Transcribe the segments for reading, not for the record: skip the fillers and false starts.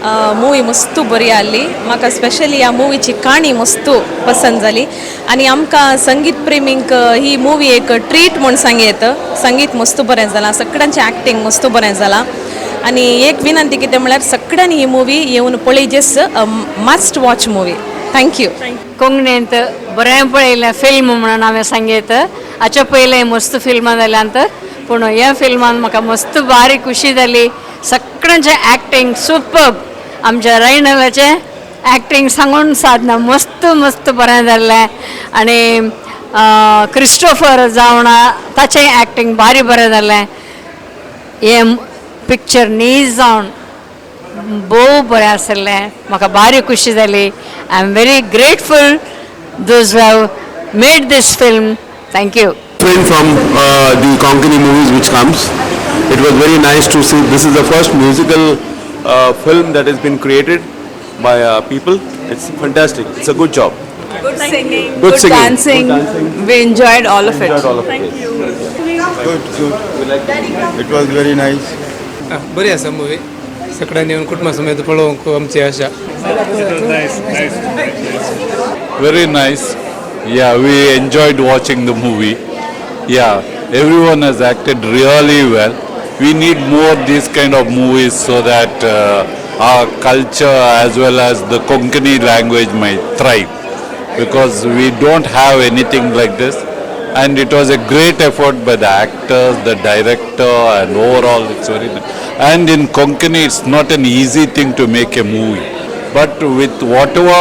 Movie मस्तू बरी आहली. म्हाका स्पेशली ह्या मुवीची काणी मस्तू पसंत जाली आनी आमकां संगीत प्रेमींक ही मुवी एक ट्रीट म्हूण सांग येता. संगीत मस्तू बरें जालां, सगळ्यांचें एक्टींग मस्तू बरें जालां आनी एक विनंती कितें म्हळ्यार सगळ्यांनी ही मुवी येवन पळयचेच. Must watch movie. Thank you. कोंकणींत बरें पळयलें फिल्म म्हणून हांवें सांगीत. हाच्या पयलें मस्त फिल्मां जाल्यांत, पूण ह्या फिल्मान म्हाका मस्त बारीक खुशी जाली. सगळ्यांचें एक्टींग सुपर. आमच्या रैनलाचें एक्टींग सांगून सादना, मस्त मस्त बरें जाल्लें. आनी क्रिस्टोफर जावन ताचें एक्टींग बारी बरें जालें. हें पिक्चर नीज जावन भोव बरें आसलें. म्हाका बारी खुशी जाली. I am very grateful those have made this film. Thank you. Different from the Konkani movies which comes. It was very nice to see. This is the first musical film that has been created by people. It's fantastic. It's a good job. Good singing, Good good singing, dancing. Good dancing. We enjoyed all of it. Enjoyed all of it. Yes. Good, good. It was very nice. बरी आसा movie. सगळ्यांनी येवन कुटुंबा समेत पळोवंक आमची आशा. Very nice. Yeah, we enjoyed watching the movie. Yeah, everyone has acted really well. We need more these kind of movies so that our culture as well as the Konkani language might thrive. Because we don't have anything like this. And it was a great effort by the actors, the director, and overall it's very nice. And in Konkani, it's not an easy thing to make a movie. But with whatever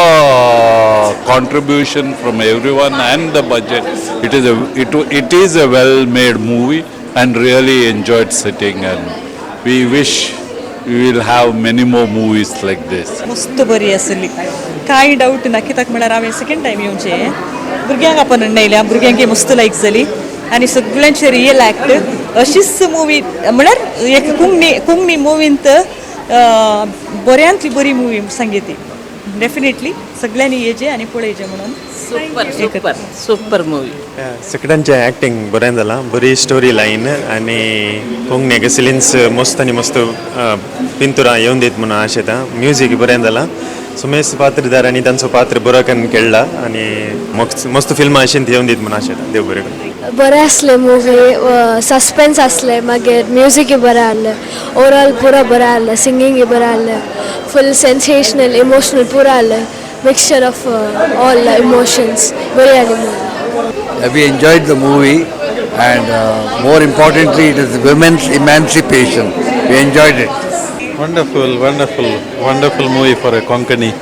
contribution from everyone and the budget, it is a well-made movie and really enjoyed sitting, and we wish we will have many more movies like this. मस्त बरी आसली, कांय डावट ना. कित्याक म्हळ्यार हांवें second time येवचें. भुरग्यांक आपण येयल्या, भुरग्यांक मस्त लायक जाली आनी सगळ्यांचे रियल एक्ट. अशीच मुवी म्हळ्यार एक कोंकणी कोंकणी मुवींत बऱ्यांतली बरी मुवी सांगी ती. डेफिनेटली सगळ्यांनी येयचें आनी पळयचें म्हणून. Super, super, super movie. सगळ्यांचें ॲक्टिंग बरें जालां. बरी स्टोरी लायन आनी कोंकणी कसलींच मस्त आनी मस्त पिंतुरां येवन दीत म्हणून आशेता. म्युजीक बरें जालां. सुमेश पात्रदार आनी तांचो पात्र बरो करून खेळ्ळा आनी मस्त मस्त फिल्मां अशें येवन दीत म्हणून आशेता. देव बरें करूं. बरें आसलें मुवी. सस्पेन्स आसलें, मागीर म्युजीकय बरें आहलें. ओवरऑल पुरो बरें आहलें. सिंगींगय बरें आहलें. फूल सेन्सेशनल, इमोशनल पुरो आहलें. Mixture of all emotions. बरी आहली movie. We enjoyed the movie and more importantly, it is women's emancipation. We enjoyed it. Wonderful, wonderful, wonderful movie for a Konkani.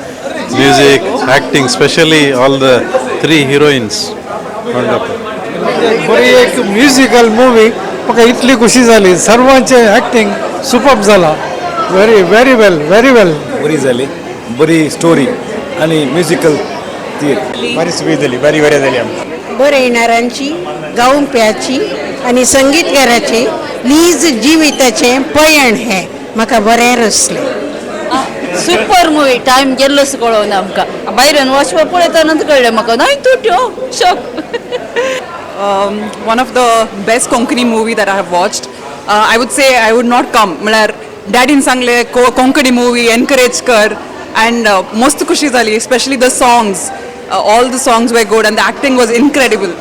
Music, acting, especially all the three heroines. Wonderful. बरी एक musical movie. म्हाका इतली खुशी जाली. सर्वांचे acting superb जाला. Very, very well, very well. बरी जाली, बरी स्टोरी आनी म्युजिकल ती. बरी सुवी जाली, बरी बरें जाली आमकां. बरयणारांची, गावप्याची आनी संगीतकाराचे नीज जिविताचें पयण हें म्हाका बरें रसलें. Super movie. टायम गेल्लोच कळना आमकां. भायल्यान वचपा पळयतनाच कळ्ळें म्हाका. न्हय तुट्यो shock. One of the best Konkani movie that I have watched. I would say I would not come. म्हळ्यार डॅडीन सांगले, कोंकणी मुवी एनकरेज कर अँड मस्त खुशी जाली. Specially the songs, all the songs were good and the acting was incredible.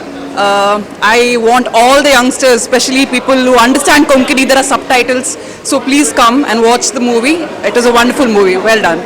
I want all the youngsters, especially people who understand Konkani, there are subtitles, so please come and watch the movie. It is a wonderful movie. Well done.